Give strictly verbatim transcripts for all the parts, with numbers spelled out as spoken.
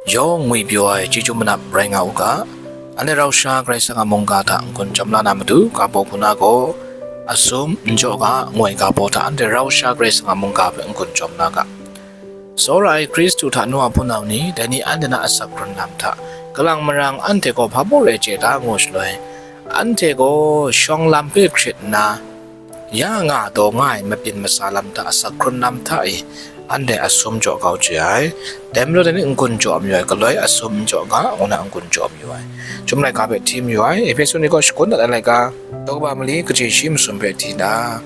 yawng ngwi pyaw ai chyeju manap rai nga u ga. Anhte rau sha Karai Kasang a mungga hta n-gun jawm la na matu, ga baw hku na gaw, asum n jaw ga, ngu ai ga baw hta anhte rau sha Karai Kasang a mungga hpe n-gun jawm la ga. Tsawra ai Hkristu hta nu a hpunau ni, dai ni anhte na asak hkrun lam hta, kalang marang anhte gaw hpa baw rai chye da ngu shaloi, anhte gaw shawng lam hpe hkrit nna, ya nga taw nga ai mabyin masa lam hta, asak hkrun lam hta e, anhte asum jaw kau chye ai. Dai majaw dai ni n-gun jaw mayu ai, galoi asum n jaw ga, ngu na n-gun jaw mayu ai. Chyum laika hpe hti mayu ai, Ehpesu ni gaw shakun dat ai laika, daw kaba mali kaji shi masum hpe hti nna,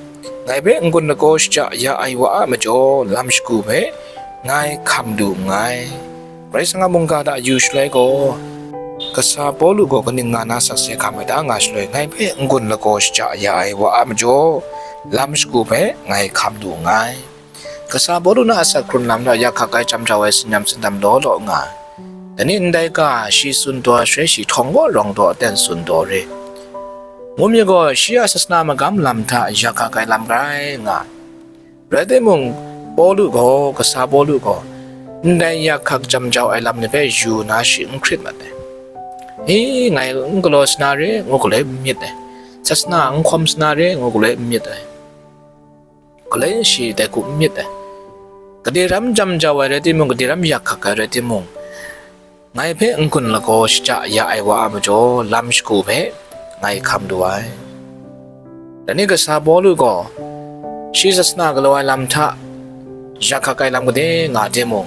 ngai hpe n-gun lagaw shaja ya ai wa a majaw, lam shagu hpe ngai hkam lu nngai. Karai Kasang a mungga hta yu shaloi gaw, kasa Pawlu gaw kaning nga na sakse hkam ai ta nga shaloi, ngai hpe n-gun lagaw shaja ya ai wa a majaw, lam shagu hpe ngai hkam lu nngai. Kasa Pawlu na asak hkrun lam hta yak hkak ai jam jau ai tsin-yam tsindam law law nga ai. Dai ni ndai ga, shi tsun taw ai shaloi, shi htawng gaw rawng daw aten tsun taw re. Ngu myit gaw, shi a sasana magam lam hta yak hkak ai lam rai nga ai. Rai timung, Pawlu gaw, kasa Pawlu gaw, ndai yak hkak jam jau ai lam ni hpe yu na shi n hkrit mat ai. Hi, ngai n galaw sa na re, ngu galoi n myit ai. Sasana n hkawm sa na re, ngu galoi n myit ai. Galoi shi dai hku n myit ai. Gade ram jam jau ai rai timung, gade ram yak hkak ai rai timung, ngai hpe n-gun lagaw shaja ya ai wa a majaw, lam shagu hpe ngai hkam lu ai. Dai ni kasa Pawlu gaw, shi sasana galaw ai lam hta, yak hkak ai lam gade nga timung,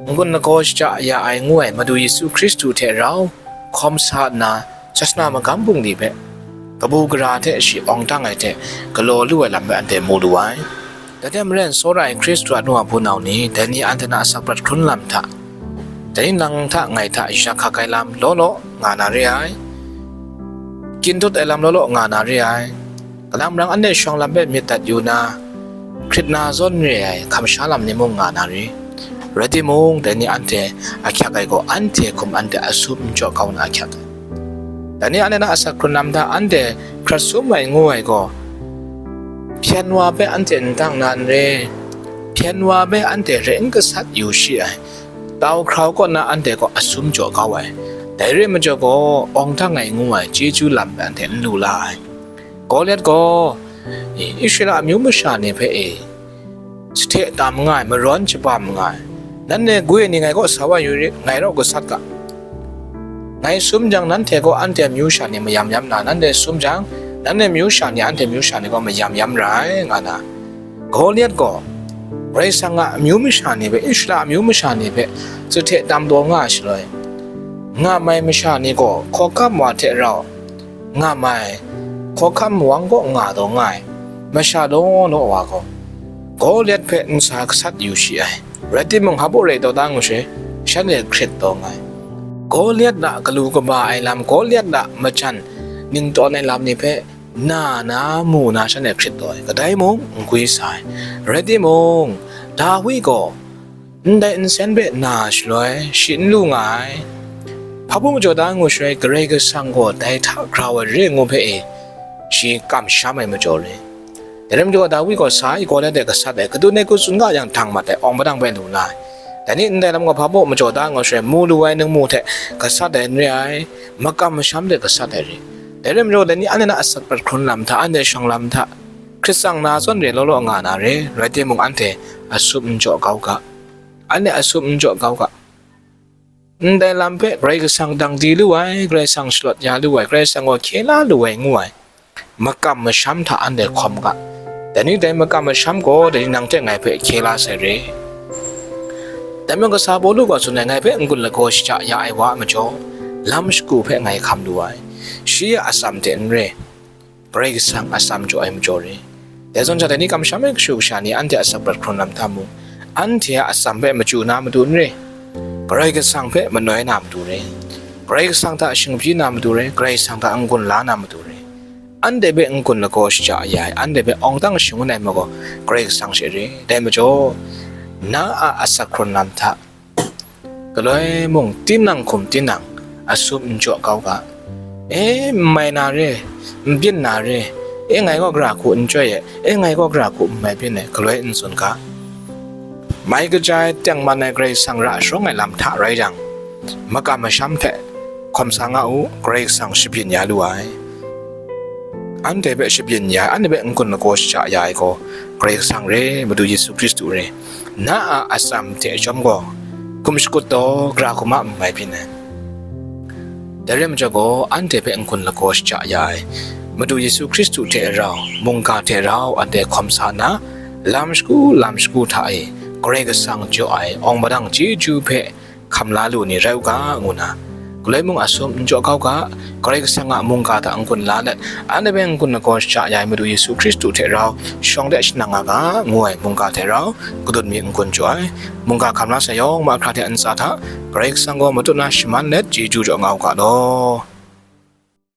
n-gun lagaw shaja ya ai ngu ai Madu Yesu Hkristu hte rau hkawm sa nna, sasana magam bungli hpe, kabu gara hte shi awng dang ai hte galaw lu ai lam hpe anhte mu lu ai. Dai hte maren, tsawra ai Hkristu a nu a hpunau ni, dai ni anhte na asak prat hkrun lam hta, dai ni nang hta ngai hta yak hkak ai lam law law nga na re ai, kyin dut ai lam law law nga na re ai. Kalang marang anhte shawng lam hpe myit dat yu na, hkrit na zawn re ai hkam sha lam ni mung nga na re. Rai timung, dai ni anhte ahkyak ai gaw, anhte hkum anhte asum n jaw kau na ahkyak ai. Dai ni anhte na asak hkrun lam hta anhte hkrat sum ai ngu ai gaw, hpyen wa hpe anhte n dang na n re, hpyen wa hpe anhte re n gasat yu shi ai, tau hkrau kaw na anhte gaw asum jaw kau ai. Dai re majaw gaw, awng dang ai ngu ai chyeju lam hpe anhte n lu la ai. Goliat gaw, Israela amyu masha ni hpe e, sahte tam nga ai, marawn shabam nga ai, nanhte gwi ni ngai kaw sa wa yu rit, ngai rau gasat ga. Ngai sum jang, nanhte gaw anhte amyu sha ni mayam yam na, nanhte sum jang, nanhte amyu sha ni anhte amyu sha ni gaw mayam yam ra ai, nga na. Goliat gaw, Karai Kasang a amyu masha ni hpe, Israela amyu masha ni hpe, sahte tam taw nga ai shaloi, ngam ai masha ni gaw, hkawhkam wa hte rau, ngam ai, hkawhkam wang kaw nga taw nga ai, masha law law wa gaw, Goliat hpe ntsa gasat yu shi ai. Rai timung, hpa baw rai taw da ngu shaloi, shanhte hkrit taw nga ai. Goliat a galu kaba ai lam, Goliat a majan ningtawn ai lam ni hpe na na, mu na, shanhte hkrit taw ai. Kadai mung n gwi sa ai. Rai timung, Dawi gaw, ndai nsen hpe na shaloi, shi n lu nga ai. Hpa baw majaw da ngu shaloi, Karai Kasang gaw dai hta grau ai re ngu hpe e, shi kamsham ai majaw re. Dai rai majaw, Dawi gaw sa ai, Goliat hte gasat ai, kadun ai hku tsun ga yang, dang mat ai, awng padang hpe lu la ai. Dai ni ndai lam gaw hpa baw majaw da ngu shaloi, mu lu ai ningmu hte gasat ai n re ai, makam masham hte gasat ai re. Dai rai majaw, dai ni anhte na asak prat hkrun lam hta, anhte shawng lam hta, hkrit tsang na zawn re law law nga na re, rai timung, anhte asum n jaw kau ga. Anhte asum n jaw kau ga. Ndai lam hpe Karai Kasang dang di lu ai, Karai Kasang shalawt ya lu ai, Karai Kasang gaw hkye la lu ai ngu ai makam masham hta anhte hkawm ga. Dai ni dai makam masham gaw, dai ni nang hte ngai hpe hkye la sai re. Dai majaw, kasa Pawlu gaw tsun ai, ngai hpe n-gun lagaw shaja ya ai wa a majaw, lam shagu hpe ngai hkam lu ai. Shi a atsam hte n re, Karai Kasang a atsam jaw ai majaw re. Dai zawn sha, dai ni kamsham ai kashu kasha ni anhte a asak prat hkrun lam hta mung, anhte a atsam hpe machyu na matu n re, Karai Kasang hpe manoi na matu re, Karai Kasang hta shingbyi na matu re, Karai Kasang hta n-gun la na matu re. Anhte hpe n-gun lagaw shaja ya ai, anhte hpe awng dang shangun ai majaw, Karai Kasang she re. Dai majaw, na a asak hkrun lam hta, galoi mung, tinang hkum tinang, asum n jaw kau ga. E, n mai na re, n byin na re, e, ngai gaw gara hku n chyoi ai, e, ngai gaw gara hku n mai byin ai, galoi n tsun ga. Mai kaja ai, tengman ai Karai Kasang ra sharawng ai lam hta rai jang, makam masham hpe hkawm sa nga u, Karai Kasang shabyin ya lu ai. Anhte hpe shabyin ya ai, anhte hpe n-gun lagaw shaja ya ai gaw, Karai Kasang re, Madu Yesu Hkristu re. Na a atsam hte chyawm gaw, hkum shakut taw, gara hkum a n mai byin ai. Dai rai majaw gaw, anhte hpe n-gun lagaw shaja ya ai, Madu Yesu Hkristu hte rau, mungga hte rau anhte hkawm sa nna, lam shagu lam shagu hta e Karai Kasang jaw ai awng padang chyeju hpe hkam la lu ni rai u ga, ngu na, galoi mung a sum n jaw kau ga, Karai Kasang a mungga hta n-gun la let, anhte hpe n-gun lagaw shaja ya ai Madu Yesu Hkristu hte rau shawng de shanang nga ga, ngu ai mungga hte rau kadut mi n-gun jaw ai. Mungga hkam la sai yawng mahkra hte ntsa hta, Karai Kasang gaw matut na shaman let chyeju jaw nga u ga law.